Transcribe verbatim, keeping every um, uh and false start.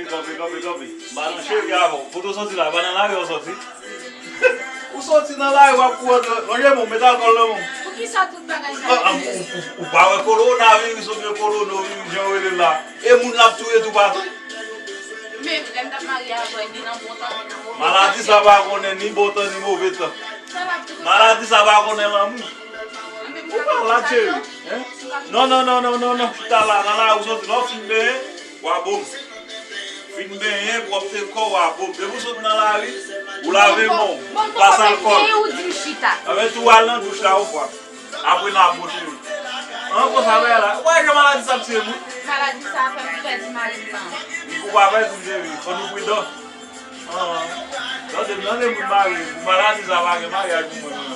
Kanpe, kanpe, kanpe. M pa nan cheri avè w. Kote w soti la? E pa nan lari w soti? Ou soti nan lari w ap kouri antre. Lonje men w, met alkòl nan men w. Poukisa tout bagay sa? Ah, ah, ou, ou, ou pa wè kowonaviris oubyen kowonoviris jan yo rele l la? E moun l ap touye tou pa tou. Men lè m t ap marye avè l, ni nan bon tan, ni nan move tan. Maladi sa pa konnen ni bon tan ni move tan. Sa l ap di pou sa? Maladi sa pa konnen lanmou. Anben, m pa konn sa non. Hein? Non, non, non, non, non, non, chita la, nan lari w soti, lè w fin benyen, w a bom. Fin benyen, pwòpte kò w a bom. Depi w sot nan lari, ou lave men w, bon, ou pase alkòl. Bon, bon, bon, ou di m chita. Anben, tou al nan douch la yon fwa. Apre n a bon cheri. An, konsa bagay la. Ou pa wè jan maladi sa ap tiye moun? Maladi sa fè m pèdi mari m nan. Ou pa pèdi m, cheri. Fò nou pridan. An. Tande m, tande moun marye. Maladi sa pa gen maryaj pou mwen.